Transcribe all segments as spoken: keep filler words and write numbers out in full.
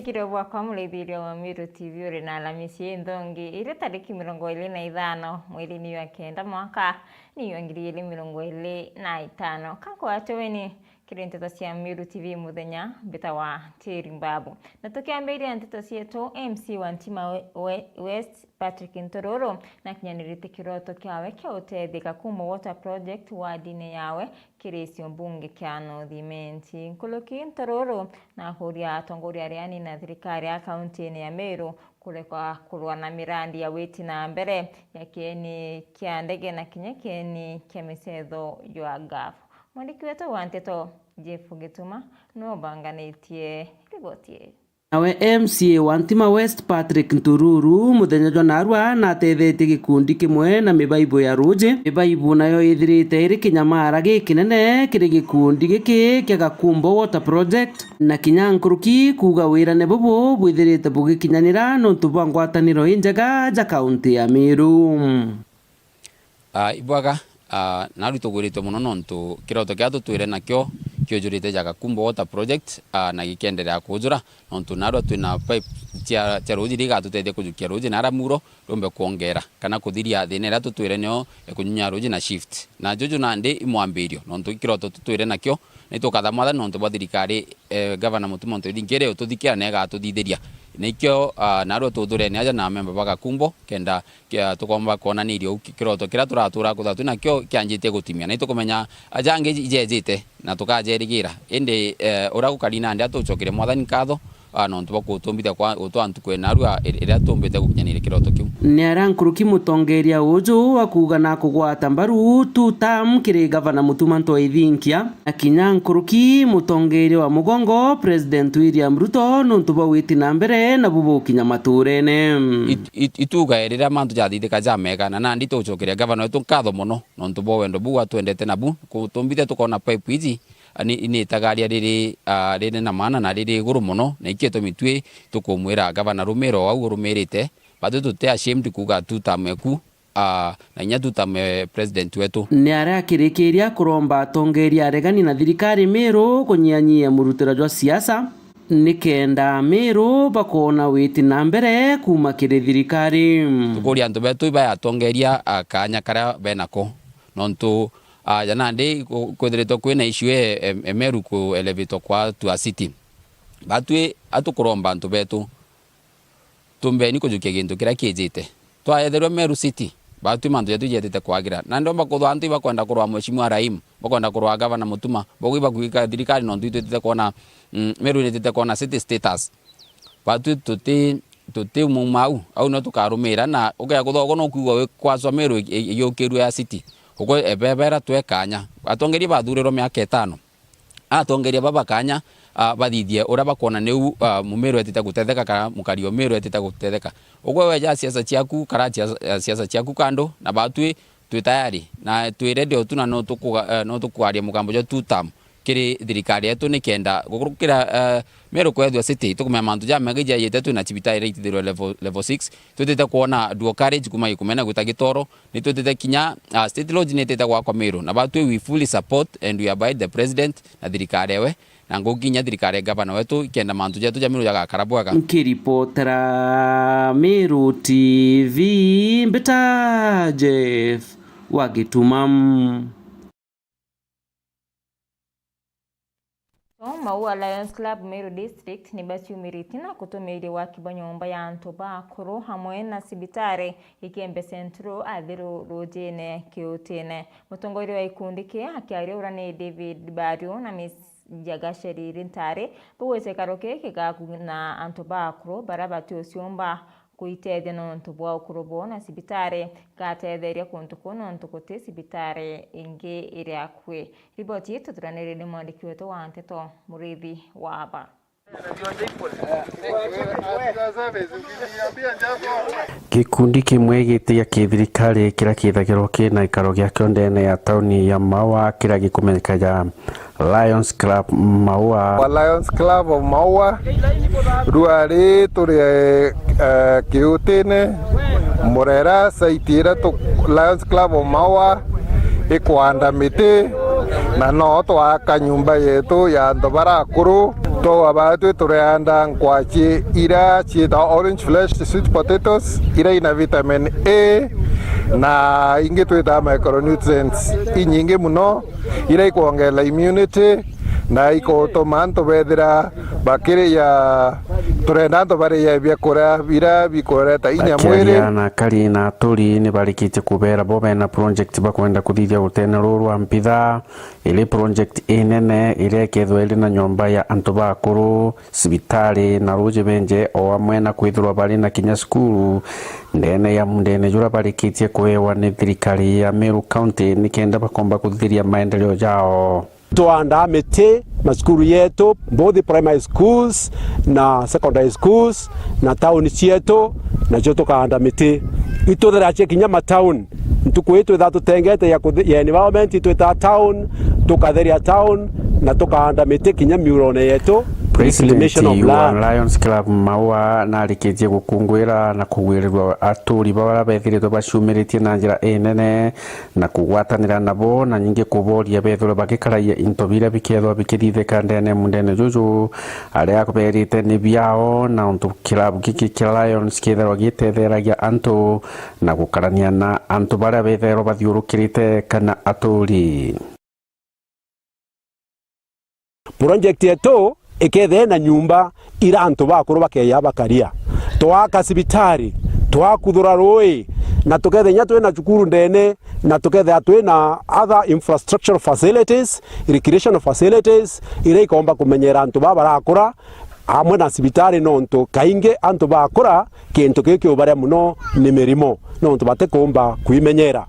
Kiri bwakwa murithiria wa Miru T V, uri na Alamisi inthongi, iri tariki mirongo iri na ithano mweri-ini jwa kenda mwaka ni jwa ngiri igiri mirongo iri na itano. Ka kwatweni kiri nteto cia Miru T V muthenya, mbitawa Tiri Mbabu. Na tukiambiria nteto cietu, M C wa Ntima we-, we-, West Patrick Ntororo nakinyanirite kiroto kiawe kia utethia Kakumbo Water Project wardine yawe kiri gicigo mbunge kia North Imenti. Nkuruki Ntororo nakuria atongoria aria anini na thirikari ya kauntine ya Meru kureka kurua na mirandi ya witi na mbere ya kieni kia ndege na kinya kieni kia micetho jwa Gulf. Mwandiki wetu wa nteto Jeff Gituma niwe ubanganitie riboti ii. Nawe M C A wa Ntima West, Patrick Ntururu, muthenya jwa narua natethetie gikundi kimwe na mibaibu ya ruuji. Mibaibu nayo ithirite iri kinyamara gikinene kiri gikundi giki kia Gakumbo Water Project, na kinya nkuruki kuuga wirane bubu bwithirite bugikinyanira nontu bwa ngwataniro injega ja kaunti ya Meru. Ah, ibwaga, ah, naru tugwiritwe mono nontu kiroto kiria tutwire nakio kiujurite ja Gakumbo Water Project, ah, na gikienderea kuujura, nontu narua twina pipe cia, cia ruuji iria igatutethia kujukia ruuji nara Muro rumbe kwongera kana kuthiria thina iria tutwire nio ya kunyunya ruuji na shift. Na juju nandi i mwambirio, nontu i kiroto tutwire nakio, na itukatha Mwathani nontu bwa thirikari, eh, Gavana Mutuma Ntwithikiri ututhikira na igatuthithiria. Na ikio, ah, narua tuthurene aja na amemba ba Gakumbo, kenda kia, tukomba kwonaniria uu ki-, kiroto kiria turatura kutha twinakio kianjitie gutimia. Na itukumenya aja angi ijejite na tukajerigira. Indi, eh, uria gukari nandi atucokere Mwathani nkatho, ah, nontu bwa kutumbithia kwa, gutwaa ntuku ina narua ir-, iria tumbite gukinyaniria kiroto kiu. Ni aria nkuruki mutongeria uju wa kuuga na kugwata mbaru two term kiri Gavana Mutuma Ntwithinkia, na kinya nkuruki mutongeria wa mugongo President William Ruto nontu bwa witi na mbere na bubukinya maturene. It-, it-, ituga riria mantu jathithika jamega, na nandi tugucokeria Gavana wetu nkatho mono nontu bwa wendo buu atwendete nabu, kutumbithia tukona pipe iji, a, ni, ni itagaria riri, a, riri na maana na riri iguru mono, na ikio gitumi twi tukumwira Gavana rumira o au urumirite, batwi tuti ashamed kuuga two term eku, a, na inya two term e president wetu. Ni aria akirikiria kuromba atongeria aregani na thirikari Miru kunyianyia murutira jwa siasa, nikenda Miru bakoona witi na mbere kuuma kiri thirikari. Tukuria antu betu ibaya atongeria, a, kaanya karia benako, nontu, a, ja nandi ku-, kwithiritwe kwina issue e, e, e Meru ku elevatwa kwa Tua City. Batwi atukuromba antu betu, tumbeni kujukia gintu kiria kiijite. Twaetherwe Meru City, batwi mantu jetu jetite kwagira. Na ndomba kuthwa antu ibakwenda kurwa Mheshimiwa Rahim, bakwenda kurwa Gavana Mutuma, bogu ibakwika thirikari nontu itwitite kwona, mm, Meru nitite kwona city status. Batwi tuti, tuti muuma au, au no tukarumira, na ukea kuthwa ugo no kwigua wi kwacwa Meru i-, i-, iyukirue ya city. Ugo ebebera twe kaanya. Atongeria bathurirwe miaka itano. Atongeria baba kaanya, a, bathithie uria bakwona niu, a, Mumiru etite gutetheka kana mukari o Miru etite gutetheka. Ugwe weja siasa ciaku, kara cia-, a, siasa ciaku kando, na batwi twi tayari, na twi ready o tu, na no tukuga-, e, no tukwaria mugambo jwa two term kiri thirikari yetu, nikenda gukurukira, e, Miru kwethua city, tukumenya mantu jamega ijayite, twina cibitari iria itithirwe level, level six, twitite kwona dual carriage kuma Gikumena gwita Gitoro, Nitwitite kinya, ah, State Lodge nitite gwakwa Miru, na batwi we fully support and we abide the president na thirikari ewe, na ngukinya thirikari ya gavana wetu, ikenda mantu jetu ja Miru jagakara bwega. Nkiripotera Miru T V, mbita Jeff wa Gituma. Maua Lions Club Meru District nibaciumiritie na kutumiiria waki bwa nyomba ya antu ba akuru amwe na cibitari Igembe Central Athiru Rujine Kiutine. Mutongoria wa gikundi kii akiaria ura ni David Bario na Miss Jagasheri Rintari, bauite gikaro kii gigakuna antu ba akuru baria batiuciumba kuitethia nontu bwa ukuru bwao na cibitari igatetheria kuntu kuu nontu guti cibitari ingi iri akui. Riboti ii tuthuranire ni mwandiki wetu wa nteto, Murithi Waba. Gikundi kimwe giti gia kithirikari kiria kithagirwo kina gikaro giakio ndene ya tauni ya Maua, kiria gikumenyeka ja Lions Club Maua. Wa Lions Club of Maua, rua ri turi, eh, Kiutine, Murera, site iria tu-, Lions Club of Maua ikwanda miti, na no twaka nyumba yetu ya antu baria akuru. Togwa baatwi tureanda nkwachi ira ciitawa orange flesh sweet potatoes, ira ina vitamin A na ingi twitaga micronutrients inyingi mono, ira ikwongerera immunity na ikutuma antu bethira bakiria, turenda antu baria biakuria bira bikureta inya mwiri. Akiaria na akari na aturi ni barikitie kubera bo bena project bakwenda kuthithia rutene ruru rwa mpitha, iri project inene iria ikethwa iri na nyomba ya antu bakuru, cibitari na ruji benje, o amwe na kwithirwa bari na kinya cukuru ndene ya mundene jura barikitie kuewa ni thirikari ya Meru County, nikenda bakomba kuthithiria maendeleo jao. Twandaa miti macukuru yetu, both primary schools na secondary schools, na tauni cietu, nacio tukaanda miti. Itutheracia kinya matauni. Ntuku ii twithaa tutengete ya kuthi-, ya environment, itwitaa town, tukatheria town, na tukaanda miti kinya miurone yetu. President Reclamation of wa land. Lions Club Maua narikitie gukunguira na kugwirirwa aturi baria bethiritwe baciumiritie na njira inene na kugwatanira nabo, na nyingi kuboria bethirwe bagikaraia into biria bikethwa bikithithika ndene mundene juju, aria berite ni biao, na untu kilabu giki kia Lions kithirwa gitetheragia antu na gukarania na antu baria bethairwa bathiurukirite kana aturi. Project yetu ikethia na nyumba ira antu bakuru bakeya bakaria. Twaka cibitari, twakuthura rui, na tukethia inya twina cukuru ndene, na tukethia twina other infrastructural facilities, recreational facilities, iria ikomba kumenyera antu baba barakura, amwe na cibitari, nontu kaingi antu bakura, kintu kiu kiubaria mono ni mirimo, nontu batikumba kwimenyera.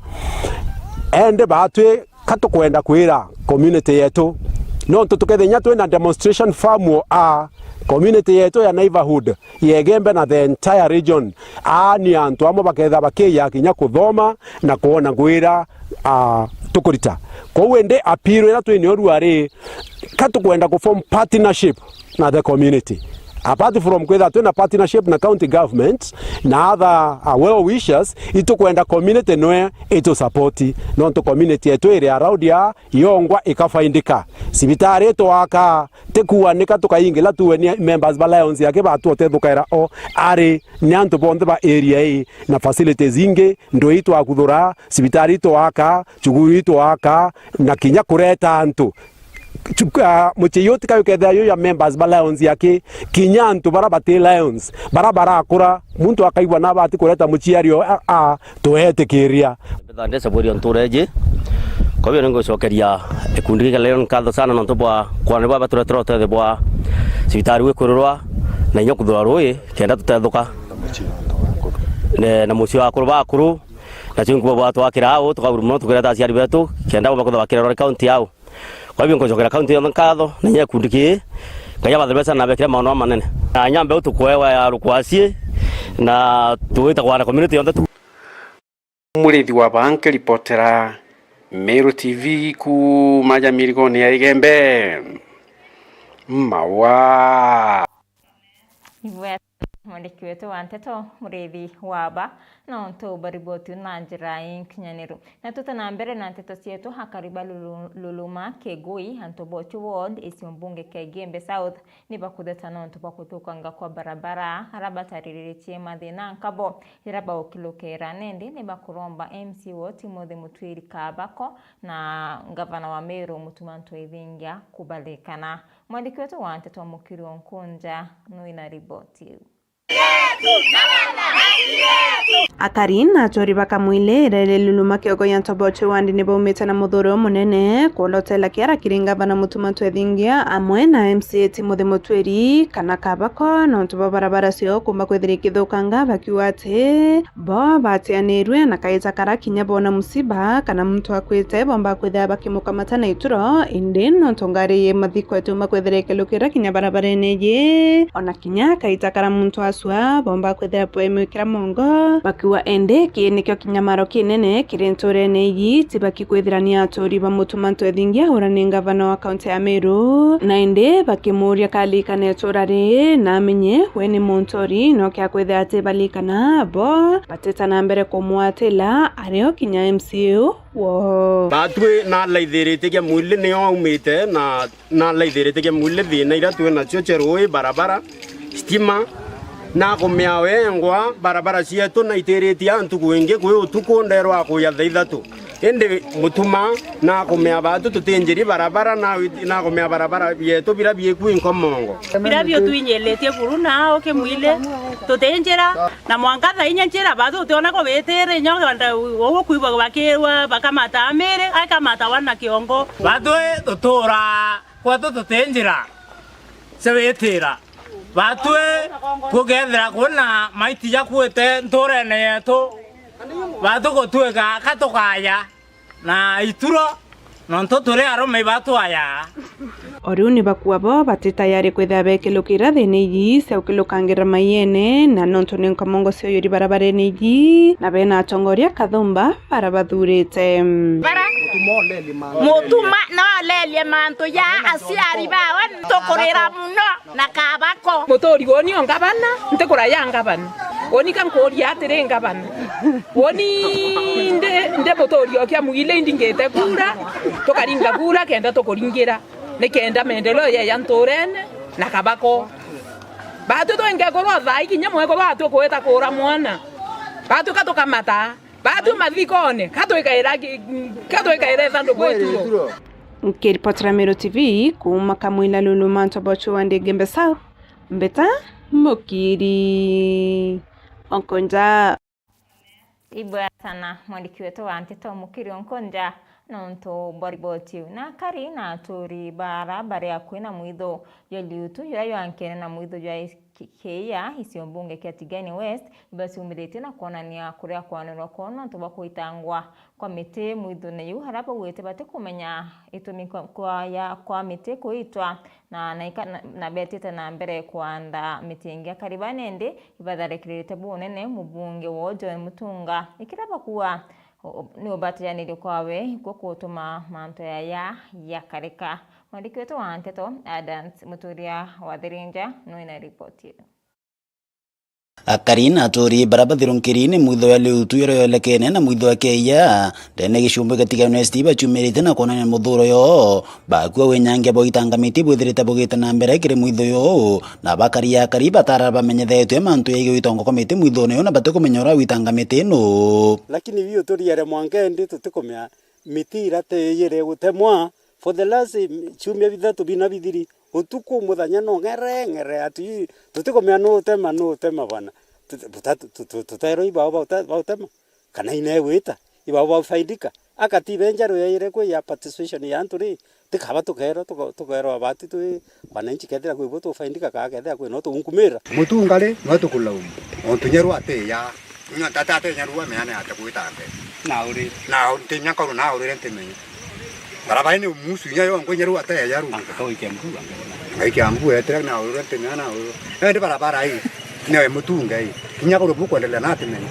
Ende batwi ka tukwenda kwira community yetu, nontu tukethia inya twina demonstration farm o a community yetu ya neighborhood ya Igembe na the entire region, a ni antu amwe bakethia bakiya kinya kuthoma na kwona ngwira, a, tukurita. Kwou indi appeal ira twinio rua ri, ka tukwenda ku form partnership na the community. Apart from kwithirwa twina partnership na county government na other, uh, well wishers, itukwenda community nwe itu support, nontu community yetu iri around ya yongwa ikafaindika. Cibitari itwaka, ti kuanika tukaingila tuwe ni members ba Lions yake batuotethukaira o, ari ni antu bonthe ba area ii na facilities ingi, ndui itwakuthura, cibitari itwaka, cukuru itwaka, na kinya kureta antu. Chu-, ah, mucii uyu tikayu kethira yu ya members ba Lions yaki, kinya antu bara bati Lions, bara barakura, muntu akaigua na abati kureta muciari o, a, a, tuetikiria. Mbithaa ndi Samueli o ntuura iji. Kwa hivyo ningucokeria gikundi giki kia Lion nkatho sana nontu bwa kwana bwa baturetera utethio bwa cibitari gwikururwa na inya kuthura rui kenda tutethuka. Ne, na mucii wa akuru ba akuru, na cio nkuba bwatwakira au, tukaburu mono tukireta aciari betu kenda bomba kwithirwa bakirerwa ni county au. Kwa hivyo, ngucokera kaunti yonthe nkatho, na inya gikundi kii, Ngai abathime sana na abekire maono manene. Na inya mbeu tukwewa ya rukwasi, na tugita kwana community yonthe tu. Murithi wa Banke ripotera Meru T V kuuma ja mirigone ya Igembe. Mawa. Ibwega, mwandiki wetu wa nteto, Murithi wa Ba, na untu bariboti na njira inkinyaniru. Na tute na mbere na nteto cietu, akari ba Lulu-, Luluma Kigui, antu bochu ward, isio mbunge kia Igembe South, ni bakutheta nontu bwa kuthukanga kwa barabara, ara bataririritie mathina nkabo, rira baukilukira. Nindi ni bakuromba M C A wao Timothy Mutwiri Kabako na ngavana wa Meru Mutuma Ntwethingia kubalikana. Mwandiki wetu wa nteto Mukiri Nkunja nwina riboti iu. Akari na aturi ba Kamwile iria iri Luluma Kigui ya Ntoboche ward ni baumite na muthuro munene kwondotela kiara kiri ngavana Mutuma Ntwethingia amwe na M C A Timothy Mutwiri kana Kabako nontu bwa barabara ciao kumba kwithira ikithukanga bakiuga ati bo batianirue na kaita kara kinya bona musiba kana muntu akwite bomba kwithira bakimukamata na ituro, indi nontu ngari yi mathiko itiumba kwithira ikilukira kinya barabarene yi, ona kinya kaita kara muntu acua bomba kwithira bwemwikira mongo, bakiuga indi kii nikio kinyamaro kinene kiri nturene iji, tibaki kwithira ni aturi ba Mutuma Ntwethingia ura ni ngavana wa kaunti ya Meru, na indi bakimuuria kalikane itura riri na amenye we ni muntori, no kia kwithira ati balikana bo batita na mbere kumwatila ario kinya M C A u wo. Batwi nalaithiritie kia mwili nio aumite na nalaithiritie kia mwili thina iria twi nacio cia ruui, barabara, stima, nakumia wengwa barabara cietu naitiritie antu kwingi kwi utuku nderwa akuya thaa ithatu. Indi Mutuma nakumia batu tutinjiri barabara, na-, nakumia barabara bietu bira biikwi nkomongo. Bira bio twinyilitie buru na ukimwili tutinjira, na mwanka thaa inya njira batu utiona kubitira inya kwanda uguo kwigua bakirwa bakamata miri, akamata wana kiongo. Batwi tutura kwetu tutinjira cia witira. Batwi kugethira kwina maiti jakuite nturene yetu, batu gutwika ka tukaya na ituro, nontu turi arume ibatwaya. O riu ni bakua bo bati tayari kwithira bekilukira thina iji cia gukilukangira maiene, na nontu ni nkomongo cia uyuri barabarene iji, na bena atongoria kathumba barabathurite. Bara Mutuma no alerie mantu ja aciari bawe, tukurira muno na kabako. Muturi woni o ngavana, ntikuraya ngavana. Woni ka nkuria atiri ngavana. Woni ndi, ndi muturi o kia mwili ndingite kura, tukaringa kura kenda tukuringira. Nikenda maendeleo yeja nturene na kabako. Batu twinge kurwa thai kinya mwekuru atukwita kura mwana. Batu ka tukamata. Batu mathikone, ka twikaira ki-, ka twikaira ithanduku ituro. Nkiripotera Meru T V kuuma Kamwila Lulu, mantu bochu wa Ndegembe South, Mbeta Mukiri Onkonja. Ibwega sana mwandiki wetu wa nteto Mukiri Onkonja nontu bwa riboti iu. Na akari na aturi bara bari akui na mwitho jwa Liutu juria jwankene na mwitho jwa Ki-, Kiia, gicigo mbunge kia Tigania West, ibaciumiritie na kwonania kuria kwanirwa kwao nontu bwa kuitangwa kwa miti mwithune iu, aria baugite batikumenya itumi kwa, kwa ya, kwa miti kuitwa na, na, ika-, na, na betite na mbere kwanda miti ingi. Akari ba nindi ibatharikirite bunene mubunge woo John Mutunga, ikiria bakuuga u-, u-, ni ubatijanirio kwawe ikuo kutuma mantu yaya yakarika. Mwandiki wetu wa nteto Adams Muturia wa Thirinja nwina ripoti iu. Akari na aturi bara bathirunkiri ni mwitho ya Liutu iria yolekene na mwitho ya Kiia ndene gicumbi kia Tigania West baciumirite na kwonania muthuro yoo. Bakua winyangia bwa gwitangamiti bwithirite bugite na mbere kiri mwitho yoo, na bakari akari batara bamenyethetwe mantu yegii gwitonga kwa miti mwithone yoo na batikumenya uria gwitangamiti ino. Lakini biu turiere mwanka indi tutikumenya miti iria tiyire gutemwa for the last ciumia bithatu bina bithiri, utuku muthenya no ng'ere ng'ere, atu tutikumenya nu utema nu utema bwana. Tut-, buta-, tu-, tu-, tuterwa ibao bauta-, bautema kana inegwita ibao baufaidika. Akatibe njaru yaire kwi ya participation ya antu ri, tikaba tukerwa tuka-, tukerwa abati twi wananchi kethira kwi bo tufaidika kaa kethira kwi no tugunkumira. Mutunga ri no tukulaumu ontu nyaru atiya. Nya tata ate nyaru ameane ate gwita mbere. Na uri. Na nti nya karu na urire ntimenye. Barabara ni umusu nya yo ngo nyaru ate ya ru. Akatoikia mvua. Ngaikia mvua etire na urire ntimenye na urire. Ende barabara hii. Ni we mutunga hii. Kinya karu buku endelea na ntimenye.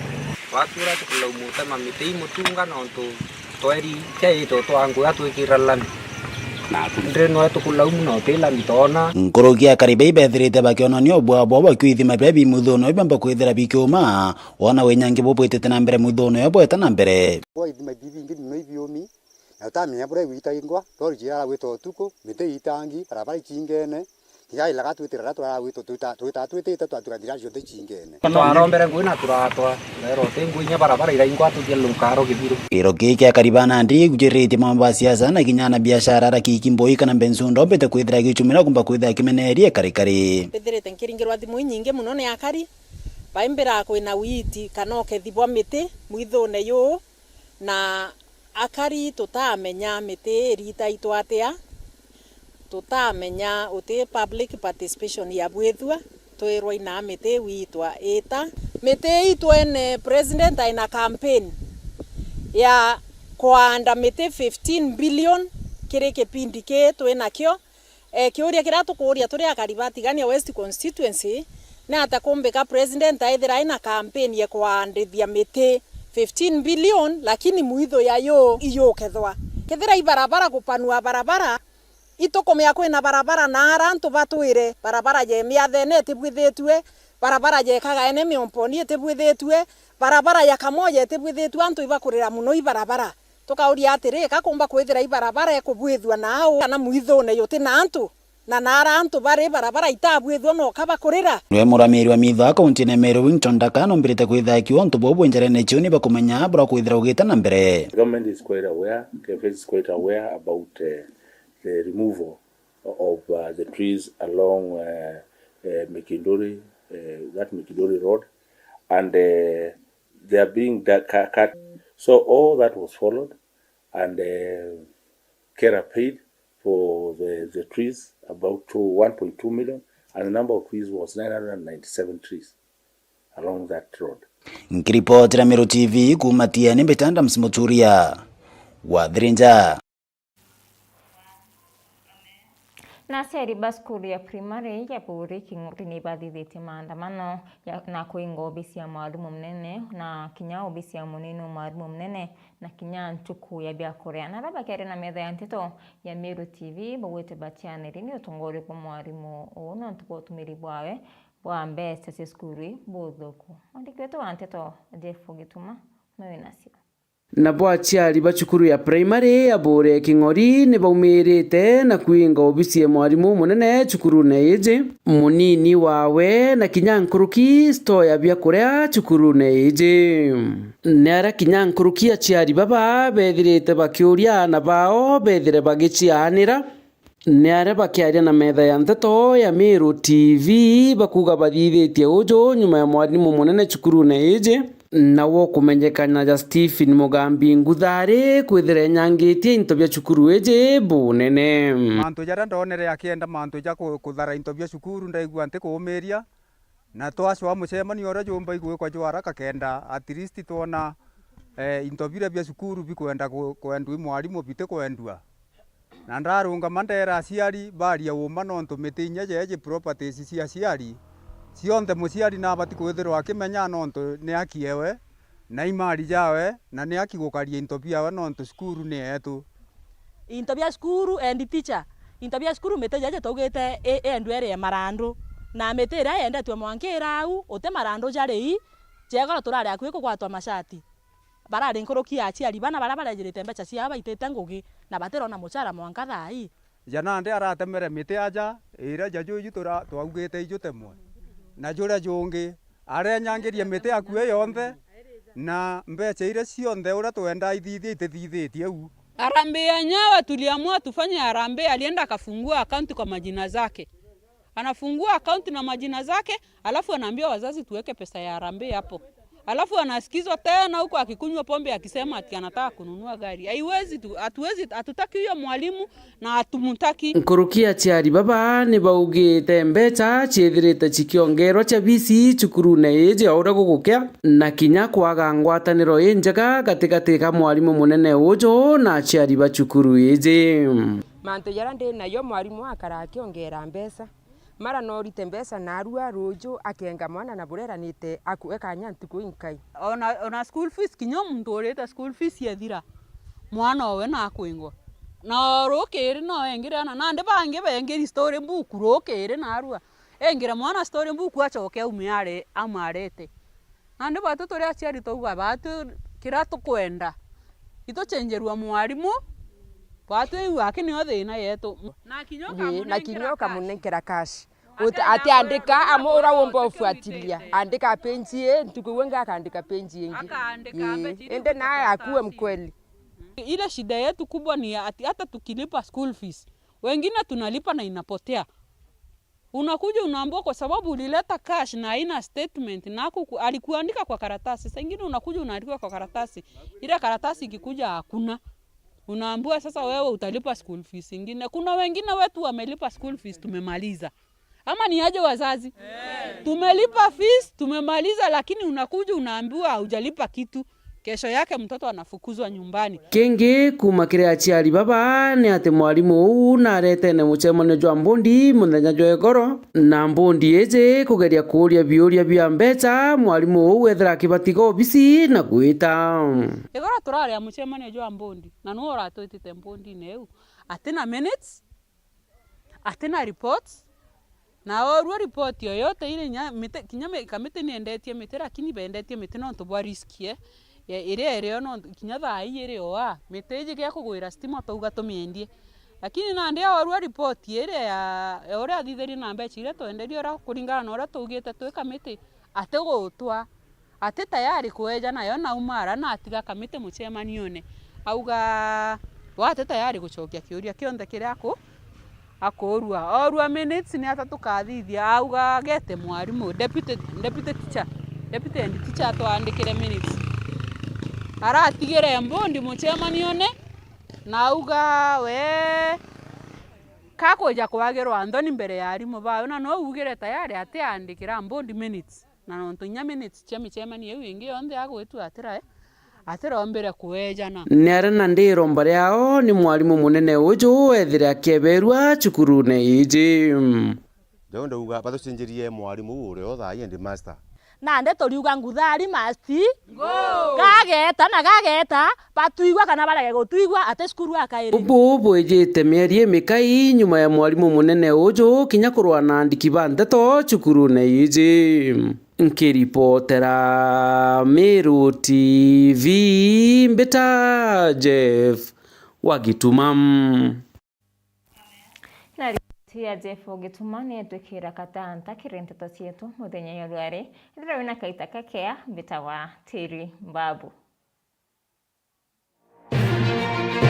Watura tukulaumu utema miti i mutunga nontu tweri kia ito twa nguya twikira lami. Naku ndiri nwe tukulaumu na uti lami toona. Nkuruki akari bai bethirite bakionania ubwabwa bwa kiuithima biria bi mwithune uyu biamba kwithira bikiuma, wona winyangi bubwitite na mbere mwithune uyu bweta na mbere. Kwa ithima bibi bingi muno ibiumi, na utamenya buria igwitangwa, rori cia aragwita utuku, miti itangi, barabara icingene, Tiga ilaga twitira aria turaragwitwo twita-, twitaga twitite twatuga thira cionthe cingene. Twarombere ngui na turatwa, rero ti ngui inya barabara iraingwa tuthie lukaro kithiru. Kiro kii kia Karibana ndi gujiritie mambo ya siasa na kinya na biashara ara kiki mboi kana Benson ndombete kwithira gichumira kumba kwithira kimenerie kari kari. Mbithirite nkiringirwa thimu inyingi muno ni akari, baimbira kwina witi kana ukethi bwa miti mwithune yuu, na akari tutamenya miti iritaitwa atia, tutamenya uti public participation ya bwithua, twirwa ina miti witwa ita. Miti ii twene president aina campaign ya kwanda miti fifteen billion kiri kipindi kii twinakio. E, kiuria kiria tukuuria turi akari ba Tigania West Constituency, Ni atia kumbika president aithira aina campaign ya kwaandithia miti fifteen billion, lakini mwitho ya yu iyukethwa? Kethira i barabara, gupanua barabara, itukumia kwina barabara na ara antu batwire, barabara ya Miathene itibwithitue, barabara ya Kagaene Miomponi itibwithitue, barabara ya Kamoja itibwithitue, antu ibakurira muno i barabara. Tukauria atiri, ka kumba kwithira i barabara ikubwithua na au kana mwithune yuti na antu? Na nara antu bari barabara itabwithua no ka bakurira. Niwe muramiri wa mitha kauntine ya Meru, Wington Ndaka, nombirite kwitha akiuga untu buu bwi njarene ciu ni bakumenya bura kwithira ugite na mbere. The government is quite aware, K F S is quite aware about, eh, the removal of, uh, the trees along, uh, uh, Mikinduri, uh, that Mikinduri road, and, uh, they are being da-, cu-, cut. So all that was followed, and, uh, Kera paid for the, the trees, about to one point two million, and the number of trees was nine hundred and ninety-seven trees along that road. Nkiripotera Meru T V kuuma Tieni, mbita Adams Muturia wa Thirinja. Na aciari ba cukuru ya primary ya Buri King'ori ni bathithitie maandamano ya, na kuinga obisi ya mwarimu munene na kinya obisi ya munini wa mwarimu munene na kinya ntuku ya biakuria. Na aria bakiaria na metha ya nteto ya Meru T V, baugite batianiri ni utongoria bwa mwarimu uu nontu bwa utumiri bwawe bwa mbeca cia cukuru buthuku. Mwandiki wetu wa nteto Jeff Gituma nawe nacio. Nabo aciari ba cukuru ya primary ya Bure King'ori ni baumirite na kwinga obisi ya mwarimu munene cukurune iji, munini wawe na kinya nkuruki store ya biakuria cukurune iji. Ni aria kinya nkuruki aciari baba bethirite bakiuria aana bao bethire bagiciaanira. Ni aria bakiaria na metha ya nteto ya Meru T V bakuuga bathithitie uju nyuma ya mwarimu munene cukurune iji, nawe ukumenyekana ja Stephen Mugambi Nguthari kwithira enyangitie into bia cukuru iji bunene. Mantu jaria ndonere akienda mantu ja ku-, kuthara into bia cukuru, ndaigua ntikuumiria. Na twacwaa mucemanio uria jumba igwikwa jwa haraka kenda at least twona, eh, into biria bia cukuru bikwenda ku-, kwendwa i mwarimu bitikwendua. Na ndarungama ndeera aciari baria uuma nontu miti inya jeeji properties cia aciari cionthe muciari nabati kwithirwa akimenya nontu ni aki ewe na i mali jawe, na ni aki gukaria into biawe nontu cukuru ni yeetu. Into bia cukuru and teacher, into bia cukuru miti jeeji twaugite i-, iendwe irie marandu, na miti iria yendetwe mwanka ira au, uti marandu jari i, jegoro turari akui kugwatwa mashati. Barari nkuruki ya aciari bana baria barejirite mbeca ciao baitite ngugi, na batirona mucara mwanka thaa ii. Ja nandi aratemere miti aja, iria ja juju tura-, twaugite ijutemwe. Na juria jungi, arenyangiria miti akue yonthe, na mbeca iria cionthe uria twenda ithithie itithithitie u. Harambee yenyewe tuliamua tufanye harambee, alienda akafungua account kwa majina zake. Anafungua account na majina zake, alafu anaambia wazazi tuweke pesa ya harambee hapo. Alafu anasikizwa tena huko akikunywa pombe akisema ati anataka kununua gari. Haiwezi tu, hatuwezi, hatutaki huyo mwalimu na hatumtaki. Nkuruki aciari baba ni baugite mbeca ciithirite cikiongerwa cia fees cukurune iji o uria gugukia, na kinya kwaga ngwataniro injega gatigati ka mwarimu munene uju na aciari ba cukuru iji. Mantu jaria ndi nayo, mwarimu akara akiongera mbeca. Mara no urite mbeca narua, ruuju akenga mwana na buria eranite akue kanya ntuku inkai. Ona, ona school fees, kinya muntu urite school fees yethira, mwana owe nakwingwa. Na rukiri no engire ana, nandi bangi bengiri story book rukiri narua. Engire mwana story book acoke aume are, amwarete. Nandi batu turi aciari twauga batu kiria tukwenda. Itucenjerua mwarimu, batu iu aki nio thina yetu. Na kinya ii, na kinya ukamunenkera cash. Uti-, atiandika amu ura umba ufuatilia. Andika page ii, ntuku iu ingi akandika page ingi. Akaandika ii, page indi naye akuwe mkweli. Ile shida yetu kubwa ni ati hata tukilipa school fees, wengine tunalipa na inapotea. Unakuja unaambiwa kwa sababu ulileta cash na haina statement na hakuku-, alikuandika kwa karatasi. Saa ingine unakuja unaandikiwa kwa karatasi. Ile karatasi ikikuja hakuna. Unaambiwa sasa wewe utalipa school fees ingine. Kuna wengine wetu wamelipa school fees, tumemaliza. Ama ni aje wazazi? Tumelipa fees, tumemaliza, lakini unakuja unaambiwa haujalipa kitu. Kesho yake mtoto anafukuzwa nyumbani. Kingi kuuma kiri aciari baba ni ati mwarimu uu naretene mucemanio jwa mbondi muthenya jwa igoro, na mbondi iji kugeria kuuria biuria bia mbeca, mwarimu uu ethira akibatiga obisi na gwita. Igoro turaria mucemanio jwa mbondi, na nuu uratwitite mbondine iu, atina minutes, atina report, na orua report yoyote ile nya miti, kinya mi-, kamiti niendetie miti, lakini bendetie miti nontu bwa risk, eh, ya iria irio nontu kinya thaa ii iri oa, miti iji gia kugwira stima twauga tumiendie. Lakini nandi orua report iria ya, ya uria athithirie na mbeca iria twenderie uria kuringana na uria tuugite twi kamiti, atigutwa. Ati tayari kweja nayo nauma ara na atiga kamiti mucemanione. Auga, we ati tayari gucokia kiuria kionthe kiria aku-, akurua. Orua minutes ni ata tukathithia, auga agete mwarimu, deputy, deputy teacher, deputy head teacher atwandikire minutes. Aratigire mbondi mucemanione, na auga we kakwija kwagirwa nthoni mbere ya arimu bawe, na no ugire tayari atiandikira mbondi minutes. Na nontu inya minutes cia micemanio iu ingi yonthe agwitua atira-, atiraombire kuejana. Ni aria na ndi iromba riao ni mwarimu munene uju ethire akieberua cukurune iji. Riu ndauga batucenjerie mwarimu uu uria o thaa ii headmaster. Nandi turiuga nguthari must go. Gageta na gageta, batwigua kana barege gutwigua, ati cukuru akairi. Bubu bwijite mieri imikai nyuma ya mwarimu munene uju kinya kurwa na andiki ba ndeto cukurune iji. Nkiripotera Meru T V, mbita Jeff wa Gituma. Na ripoti ya Jeff Ogituma ni etwikira katanta kiri nteto cietu muthenya ya rwari. Ethira wina kaita kakea, mbita wa Tiri Mbabu.